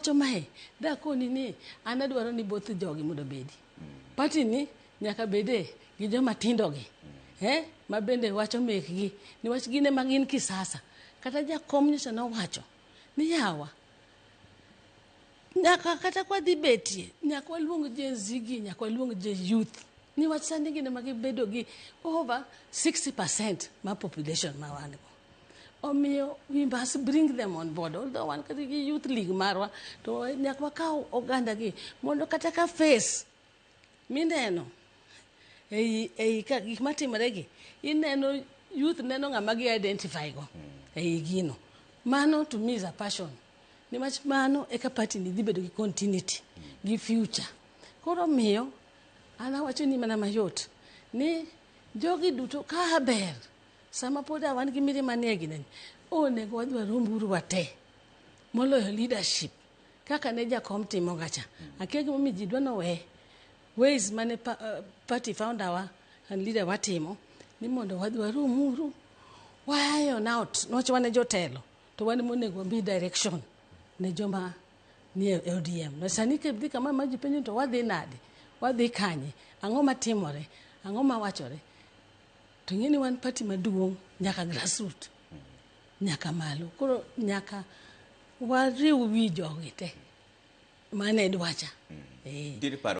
Wacho mae, dakoni ni an adwaro ni both jogi mondo obedi. Party ni nyaka bede gi joma tindo gi. Eh, ma bende wacho mekgi niwach gin ema gin kisasa. Kata jakom nyocha nowacho ni yawa nyaka kata kwadhi betie nyaka waluong Gen Z gi, nyaka waluong je youth niwach sani gin ema gibedo gi over 60% mar population ma wan go. Omiyo we must bring them on board. Although wan kata gi youth league marwa, to nyaka wakaw oganda gi mondo kata ka face mineno ei ka gik matimore gi, ineno youth neno ng'ama gi identify go ei gino. Mano to me is a passion. Niwach mano eka party ni dhi bedo gi continuity gi future. Koro miyo an awacho ni mana mayot ni jogi duto ka ber sama pod wan gi mirima nie gineni, onego wadhi warom uru wate moloyo leadership kaka ne jakom timo gacha. Akia gimomiyo ji dwa nowe ways mane party founder wa and leader watimo ni mondo wadhi warom uru wa iron out niwach wan e jotelo to wan monego wami direction ne joma nie ODM. No sani kidhi kama ma ji penjo to wadhi nade, wadhi kanye, ang'o matimore, ang'o mawachore. To ing'e ni wan party maduong' nyaka grassroot nyaka malo. Koro nyaka wariw wi jogi te. Mano e dwacha. Nitiere paro.